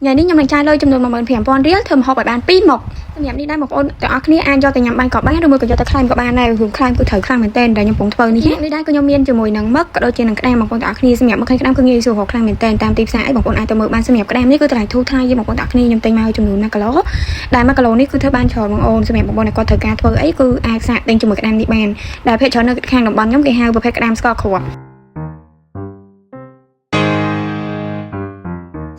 ថ្ងៃនេះខ្ញុំនឹងចាយលុយចំនួន15000រៀលធ្វើម្ហូបឲ្យបាន2មុខសម្រាប់នេះដែរបងប្អូនទាំងអស់គ្នាអាចយកទៅញ៉ាំបានក៏បានឬមួយក៏យកទៅក្លែមក៏បានដែរព្រោះក្លែមគឺត្រូវខ្លាំងមែនទែនដែលខ្ញុំកំពុងធ្វើនេះនេះដែរក៏ខ្ញុំមានជាមួយនឹងមឹកក៏ដូចជានឹងក្តាមបងប្អូនទាំងអស់គ្នាសម្រាប់មឹកហើយក្តាមគឺងាយស្រួលរកខ្លាំងមែនទែនតាមទីផ្សារអីបងប្អូនអាចទៅមើលបានសម្រាប់ក្តាមនេះគឺតម្លៃធូរថ្លៃជាងបងប្អូនទាំងអស់គ្នាខ្ញុំទិញមកចំនួន1គីឡូដែល1គីឡូនេះគឺធ្វើបានច្រើនបងប្អូនសម្រាប់បងប្អូនដែលគាត់ត្រូវការធ្វើអីគឺអាចសាកទិញជាមួយក្តាមនេះបានដែលភាគច្រើននៅខាងតំបន់ខ្ញុំគេហៅប្រភេទក្តាមស្ករគ្រាប់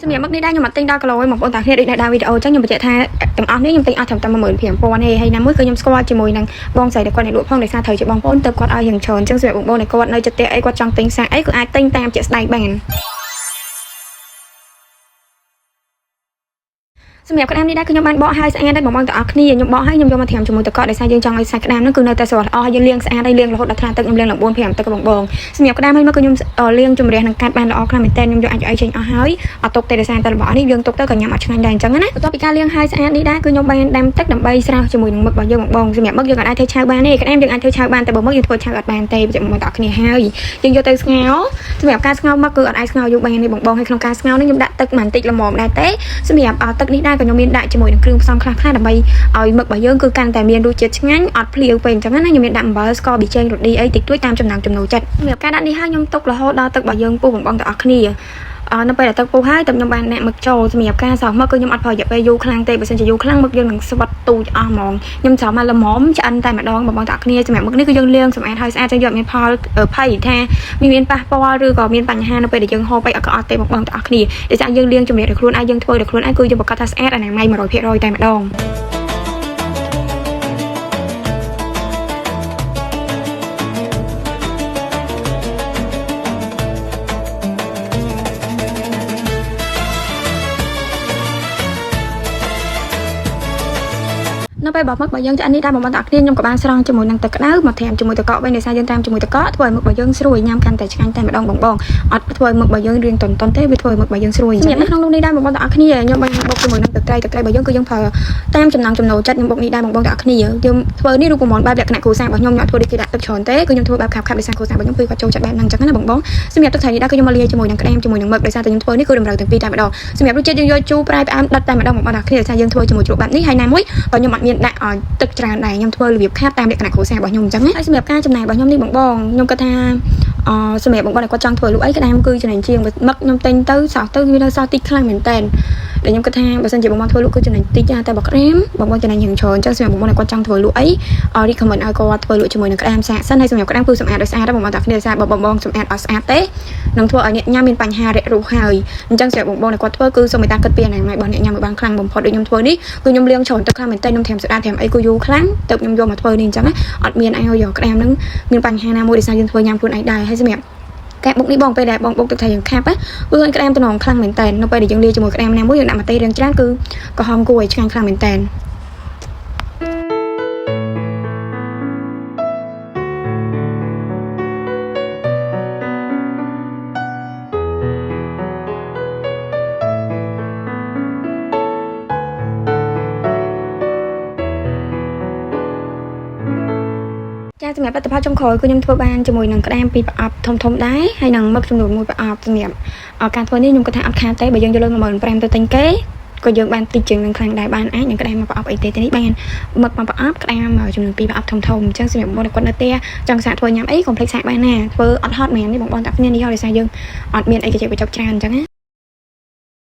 សម្រាប់មឹកនេះដែរខ្ញុំអត់ទិញដល់គីឡូទេបងប្អូនតាគ្នាដូចនៅដើមវីដេអូអញ្ចឹងខ្ញុំបញ្ជាក់ថាទាំងអស់នេះខ្ញុំទិញអស់ត្រឹមតែ15000ទេហើយណាមួយគឺខ្ញុំស្គាល់ជាមួយនឹងបងស្រីដែលគាត់អ្នកលក់ផងដោយសារត្រូវជាបងប្អូនទៅគាត់ឲ្យរៀងច្រើនអញ្ចឹងសម្រាប់បងប្អូនដែលគាត់នៅចិត្តផ្ទះអីគាត់ចង់ទិញសាកអីគឺអាចទិញតាមជាក់ស្ដែងបានសម្រាប់ក្តាមនេះដែរគឺខ្ញុំបានបកហើយស្អាតដែរបងប្អូនទាំងអស់គ្នាខ្ញុំបកហើយខ្ញុំយកមកត្រាំជាមួយទឹកកកដោយសារយើងចង់ឲ្យសាច់ក្តាមហ្នឹងគឺនៅតែស្រស់ល្អហើយយើងលាងស្អាតហើយលាងរហូតដល់ថ្លាទឹកខ្ញុំលាងឡើង4 5ទឹកបងបងសម្រាប់ក្តាមហើយមកគឺខ្ញុំលាងជំរះនឹងកាត់បានល្អខ្លាំងមែនទែនខ្ញុំយកអាចអីចេញអស់ហើយអត់ទុកទេដោយសារតែរបស់នេះយើងទុកទៅក៏ញ៉ាំអត់ឆ្ងាញ់ដែរអញ្ចឹងណាបន្ទាប់ពីការលាងហើយស្អាតនេះដែរគឺខ្ញុំបានដាំទឹកដើម្បីស្រាសជាមួយនឹងមឹករបស់យើងបងបងសម្រាប់មឹកយើងអាចធ្វើឆៅបានទេក្តាមយើងអាចធ្វើឆៅបានតែបើមឹកយើងធ្វើឆៅអត់បានទេបងប្អូនទាំងអស់គ្នាហើយយើងយកទៅស្ងោរសម្រាប់ការស្ងោរមឹកគឺអត់អាចស្ងោរយូរបានទេបងបងហើយក្នុងការស្ងោរនេះខ្ញុំដាក់ទឹកបន្តិចល្មមដែរទេសម្រាប់ទឹកនេះដែរក៏ខ្ញុំមានដាក់ជាមួយនឹងគ្រឿងផ្សំខ្លះៗដើម្បីឲ្យមឹករបស់យើងគឺកាន់តែមានរសជាតិឆ្ងាញ់អត់ភ្លាវពេកអញ្ចឹងណាខ្ញុំមានដាក់អំបិលស្ករប៊ីចេងរឌីអីតិចតួចតាមចំណង់ចំណូលចិត្តសម្រាប់ការដាក់នេះហើយខ្ញុំទុករហូតដល់ទឹករបស់យើងពុះបងបងទាំងអស់គ្នាអនៅពេលដែលទឹកពុះហើយទឹកខ្ញុំបានដាក់មឹកចូលសម្រាប់ការសោះមឹកគឺខ្ញុំអត់ប្រើរយៈពេលយូរខ្លាំងទេបើសិនជាយូរខ្លាំងមឹកយើងនឹងស្វិតទូចអស់ហ្មងខ្ញុំស្រោមមកល្មមឆ្អិនតែម្ដងបងបងទាំងអស់គ្នាសម្រាប់មឹកនេះគឺយើងលាងសម្អាតហើយស្អាតចឹងយកមានផលភ័យថាមានប៉ះពាល់ឬក៏មានបញ្ហានៅពេលដែលយើងហូបអីក៏អត់ទេបងបងទាំងអស់គ្នាដោយសារយើងលាងជំរាបដោយខ្លួនឯងយើងធ្វើដោយខ្លួនឯងគឺយើងប្រកាសថាស្អាតអនាម័យ100%តែម្ដងនៅពេលបោះមឹកបើយើងឆ្អិននេះដែរបងប្អូនទាំងអស់គ្នាខ្ញុំក៏បានស្រង់ជាមួយនឹងទឹកក្តៅមកត្រាំជាមួយទឹកកកវិញដោយសារយើងត្រាំជាមួយទឹកកកធ្វើឲ្យមឹករបស់យើងស្រួយញ៉ាំកាន់តែឆ្ងាញ់តែម្ដងបងបងអត់ធ្វើឲ្យមឹករបស់យើងរាងតន់តន់ទេវាធ្វើឲ្យមឹករបស់យើងស្រួយសម្រាប់នៅក្នុងនោះនេះដែរបងប្អូនទាំងអស់គ្នាខ្ញុំបានបុកជាមួយនឹងទឹកត្រីទឹកត្រីរបស់យើងគឺយើងប្រើតាមចំណង់ចំណូលចិត្តខ្ញុំបុកនេះដែរបងប្អូនទាំងអស់គ្នាយើងធ្វើនេះរូបមន្តបែបលក្ខណៈគ្រួសាររបស់ខ្ញុំខ្ញុំអត់ធ្វើដូចគេដាក់ទឹកច្រើនទេគឺខ្ញុំធ្វើបែបខាប់ខាប់ដោយសារគ្រួសាររបស់ខ្ញុំគឺគាត់ចូលចិត្តបែបហ្នឹងអញ្ចឹងណាបងបងសម្រាប់ទឹកត្រីនេះដែរគឺខ្ញុំមកលាយជាមួយនឹងក្តាមជាមួយនឹងមឹកដោយសារតែខ្ញុំធ្វើនេះគឺតម្រូវទាំងពីរតែម្ដងសម្រាប់រសជាតិយើងយកជូរប្រៃផ្អែមដិតតែម្ដងបងប្អូនទាំងអស់គ្នាដោយសារយើងធ្វើជាមួយជ្រក់បែបនេះហើយណាមួយក៏ខ្ញុំអត់មានដាក់ឲ្យទឹកច្រើនដែរខ្ញុំធ្វើរបៀបខាប់តាមលក្ខណៈគ្រួសាររបស់ខ្ញុំអញ្ចឹងណាហើយសម្រាប់ការចំណាយរបស់ខ្ញុំនេះបងបងខ្ញុំគិតថាអសម្រាប់បងប្អូនដែលគាត់ចង់ធ្វើលក់អីក្តាមគឺចំណេញជាងមឹកខ្ញុំទិញទៅសោះទៅវានៅសល់តិចខ្លាំងមែនតើដែលខ្ញុំគិតថាបើសិនជាបងប្អូនធ្វើលក់គឺចំណេញតិចតែបើក្តាមបងប្អូនចំណេញរៀងច្រើនអញ្ចឹងសម្រាប់បងប្អូនដែលគាត់ចង់ធ្វើលក់អី recommend ឲ្យគាត់ធ្វើលក់ជាមួយនឹងក្តាមសាកសិនហើយសម្រាប់ក្តាមគឺសម្អាតដោយស្អាតដែរបងប្អូនតាគ្នាស្អាតបើបងបងសម្អាតអត់ស្អាតទេនឹងធ្វើឲ្យអ្នកញ៉ាំមានបញ្ហារាក់រូសហើយអញ្ចឹងសម្រាប់បងបងដែលគាត់ធ្វើគឺសូមមេត្តាគិតពីអនាម័យរបស់អ្នកញ៉ាំឲ្យបានខ្លាំងបំផុតដូចខ្ញុំធ្វើនេះគឺខ្ញុំលាងច្រើនទឹកខ្លាំងមែនទែនខ្ញុំត្រាំសូដាត្រាំអីគឺយូរខ្លាំងទើបខ្ញុំយកមកធ្វើនេះអញ្ចឹងអត់មានឲ្យយកក្តាមនឹងមានបញ្ហាណាមួយដោយសារយើងធ្វើញ៉ាំខ្លួនឯងដែរហើយសម្រាប់ការបុកនេះបងពេលដែលបងបុកទឹកថាយើងខាប់គឺឃើញក្តាមតំណងខ្លាំងមែនតើនៅពេលដែលយើងលាយជាមួយក្តាមណាមួយយើងដាក់ម្ទេសរៀងច្រើនគឺក្រហមគួរឲ្យឆ្ងាញ់ខ្លាំងមែនតើចាសម្រាប់លទ្ធផលចុងក្រោយគឺខ្ញុំធ្វើបានជាមួយនឹងក្តាមពីរប្រអប់ធំធំដែរហើយនឹងមឹកចំនួនមួយប្រអប់សម្រាប់ការធ្វើនេះខ្ញុំគិតថាអត់ខាតទេបើយើងយកលុយ15000ទៅទិញគេក៏យើងបានតិចជាងនឹងខ្លាំងដែរបានអាចនឹងក្តាមមួយប្រអប់អីទេទេនេះបានមឹកមួយប្រអប់ក្តាមចំនួនពីរប្រអប់ធំធំអញ្ចឹងសម្រាប់បងប្អូនដែលគាត់នៅផ្ទះចង់សាកធ្វើញ៉ាំអីកុំភ្លេចសាកបានណាធ្វើអត់ហត់មែននេះបងប្អូនតាគ្នានេះហើយដោយសារយើងអត់មានអីកញ្ចក់បញ្ចប់ច្រើនអញ្ចឹងណា។